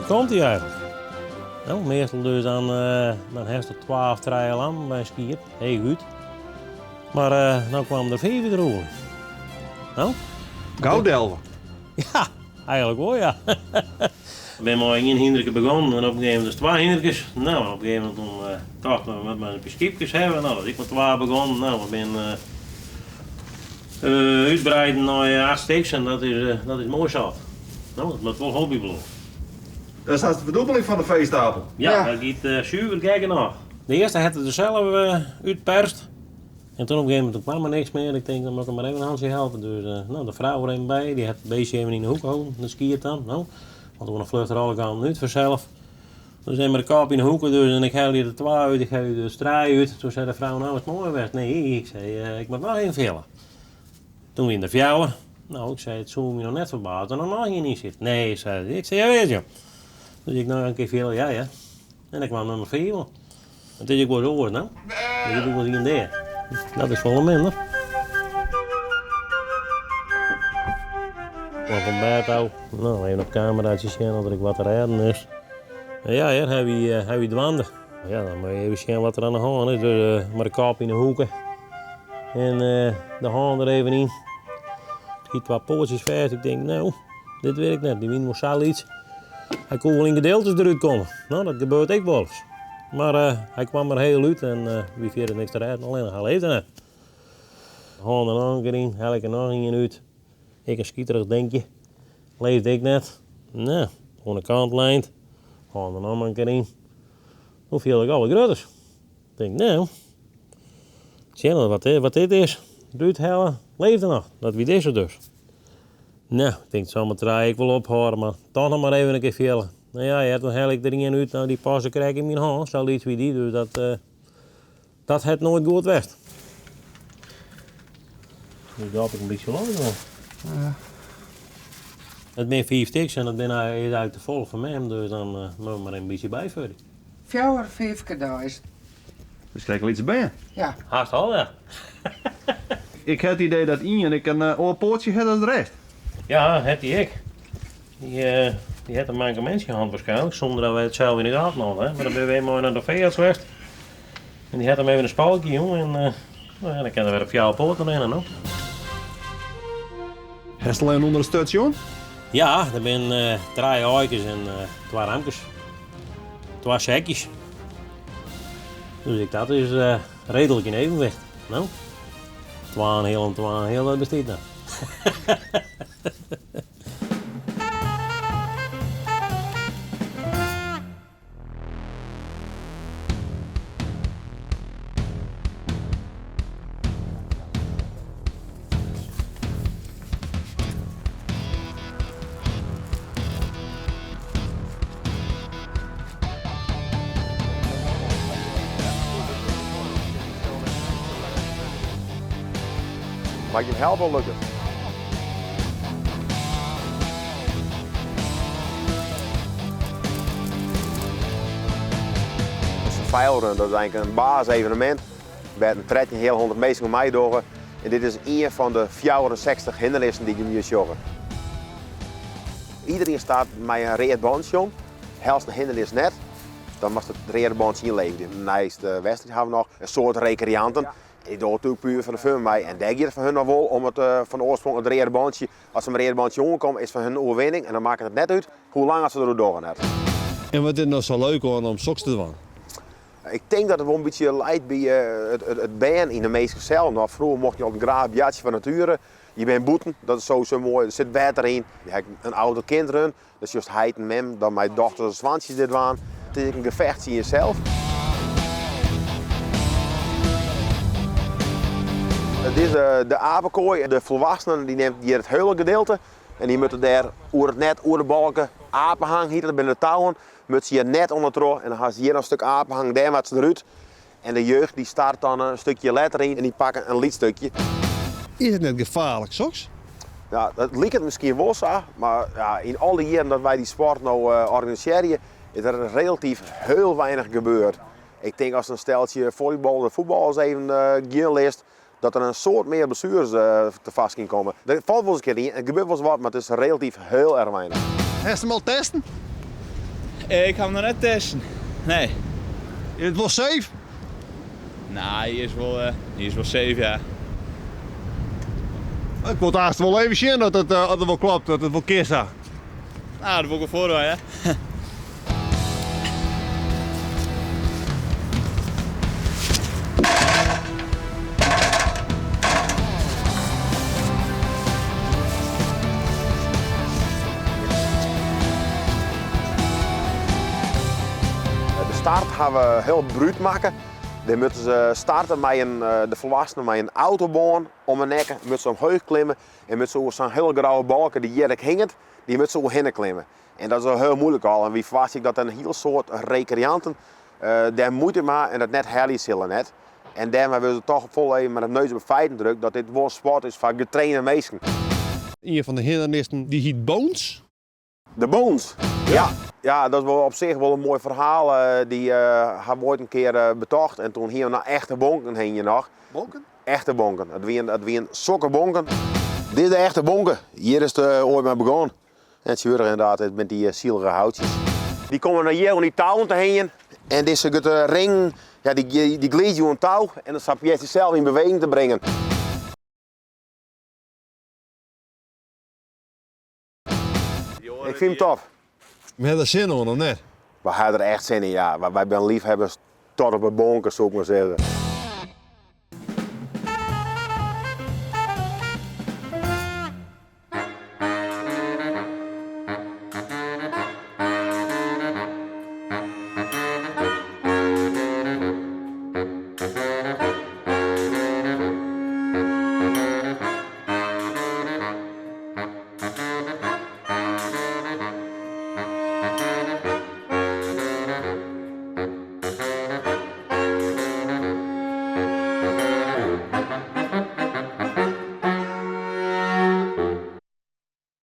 komt hy eigentlik? No, meastal dus dan, dan hast der twa of trije lammen by in skiep, heechút. Mar no kwamen der fiif deroer. No? Gau delve. Ja, eigentlik wol ja. We binne mei ien hynderke begonnen en op in gegeven momint dus twa hynderkes. No, op in gegeven momint toen tochten we, we moatte in pear skiepkes hawwe. No, dat is ek mei twa begonnen. No, we binne útbreiden nei acht stiks en dat is, dat is moai sâlt. No, dat moat wol hobby bliuwe. Dat is hast de ferdûbeling fan de feestapel. Ja, dat giet suver gek genôch. De earste hat er der self útperst. En toen op een gegeven moment kwam er niks meer. Ik denk, dan moet ik hem maar even een handje helpen. Dus nou, de vrouw er even bij. Die hat het beestje even in de hoek houden. Dat skiep dan. No. Want dan vlucht er alle kanten uit vanzelf. Dus neem maar de kop in de hoeken dus en ik haal hier de twa uit, ik haal hier de trije uit. Toen zei de vrouw, nou is het mooi geweest. Nee, ik zei, ik moet nog even vullen. Toen wienen der fjouwer. Nou, ik zei, it soe my noch net ferbaze as der noch ien yn sit. Nee, sei se. Ik sei, jawis joh. Dus ik noch in kear fiele, ja ja. En dan kwam nûmer fiif oan. It is ek wolris oars no. Der giet ek wolris ien dea. Dat is folle minder. Fan fan bêd ôf. No, even op kameraatje sjen oft der ek wat te rêden is. Ja hear, hy wie, hy wie dwaande. Ja, dan moatte je even sjen wat der oan de hân is. Dus mei de kop yn de hoeke en de hân der even yn. Ik hie twa poatsjes fêst. Ik tink, no, dit wit ik net. Dy wiene wol sa lyts. Hy koe wol yn gedeeltes derút komme. No, dat gebeurt ek wolris. Mar hy kwam der hiel út en wie fierder niks te rêden. Allinnich hy leefde net. Hân der noch in kear yn, helle ik der noch ien út. Ek in skiterich dinkje. Leefde ek net. No, oan de kant lein. Hân der noch mar in kear yn. Doe fielde ik al wat grutters. Tink, no, sjen wat, wat dit is. Derút helle, leefde noch. Dat wie dizze dus. No, ik tink, it sil mei trije ek wol ophâlde, mar toch noch mar even in kear fiele. No ja, hear, dan helle ik der ien út, no dy paste krekt yn myn hân, sa lyts wie dy, dus dat, dat hat noait goed west. Dus dat ik in bytsje los oan. Ja. It binne fiif stiks en dat binne is eigentlik te folle foar mem, dus dan moatte we mar even in bytsje byfurje. Fjouwer, fiif kear deis. Dus krekt in lytse bern. Ja. Hast al, ja. Ik ha it idee dat ien ek in oar poatsje hat as de rest. Ja, hat dy ek. Dy, dy hat in mankemintsje hân waarskynlik, sûnder dat wy it sels yn de gaten hadden. Hè. Mar dan binne we mei nei de feearts west. En dy hat him even in spalkje jûn en no ja, dan kin er wer op fjouwer poaten rinne, no. Hast al even ûnder it sturt sjoen? Ja, der binne trije aaikes en twa ramkes. Twa sekjes. Dus ek dat is reedlik yn evenwicht. No, twa en heal en twa en heal, dat bestiet no. Mei ik jim helpe of lukt it? De veilrun, dat is eigentlik in basisevenemint wêr't in trettjin heal hûndert minsken oan meidogge. En dit is ien fan de 64 hindernissen dy't jim hjir sjogge. Iederien start mei in read bantsje om. Helst in hindernis net, dan moatst it reade bantsje ynleverje. Neist de wedstriid hawwe we noch in soad rekreanten. Dy dogge natuerlik puer foar de fun mei. En dêr giet it foar hun noch wol om it fan oarsprong it reade bantsje. As se mei it reade bantsje oankomme is foar hun in oerwinning en dan makket it net út hoe lang as se deroer dogge net. En wat is der no sa leuk oan om soks te dwaan? Ik tink dat it wol in bytsje leit by it bern yn de minsken sels noch. Froeger mochten je altyd graach boartsje foar natuere. Je binne bûten, dat is sowieso moai. Der sit wetter yn. Je ha in ouder-kindrun. Dan sjochst heit en mem dan mei dochters en soantsjes dit dwaan. It is ek in gefecht tsjin jesels. It is de apekoai. De folwassenen dy nimt hjir it hiele gedeelte en dy moatte dêr oer it net, oer de balke, apenhang hjit it, dat binne de touwen, moatte se hjir net ûndertroch en dan ha se hjir noch in stik apenhang, dêr moatte se derút. En de jeugd dy start dan in stukje letter yn en dy pakke in lyts stukje. Is it net gefaarlik soks? Ja, dat liket miskien wol sa, mar ja, yn al dy jierren dat wy dy sport no organisearje, is der relatyf hiel weinich gebeurd. Ik tink as in steltsje follybalers of fuotballers even gean litst, dat der in soad mear blessueres te foarskyn komme. Der falt wolris in kear ien, it gebeurt wolris wat, mar it is relatyf hiel erch weinich. Hast him al testen? Ik ha him noch net testen. Nee. Is it wol safe? No, hy is wol, hy is wol safe, ja. Ik wol it aanst wol even sjen dat it, as it wol klopt, dat it wol kin sa. Nou, dat wol ik wol foar ja. De start ha we hiel brút makke. Dêr moatte se starte mei in, de folwassenen mei in autobân om 'e nekke, moatte se omheech klimme en moatte se oer sa'n hiele grouwe balke dy't hjir ek hinget, dy moatte se oerhinne klimme. En dat is al hiel muoilik al en wy ferwachtsje ek dat in hiel soad rekreanten dêr muoite mei ha en dat net helje sille net. En dêrmei wurde se toch fol even mei de neus op de feiten drukt dat dit wol in sport is foar getrainde minsken. Ien fan de hindernisten dy hiet Bones. De Bones? Ja. Ja, dat is wol op sich wol in moai ferhaal. Dy ha we oait in kear betocht en toen hiene we noch echte bonken hingje noch. Bonken? Echte bonken. It wiene, it wiene sokke bonken. Dit is de echte bonke. Hjir is it oait mei begûn. En tsjintwurdich inderdaad it met dy sielige houtsjes. Dy komme dan hjir oan dy touwen te hingjen en dizze grutte ringen, ja, dy, dy gliidzje oan it tou en dan sa probearje se sels yn beweging te bringen. Ik fyn him top. We ha der sin oan, of net? We ha der echt sin yn, ja. Wy binne liefhebbers tot op 'e bonken, soe ik mar sizze.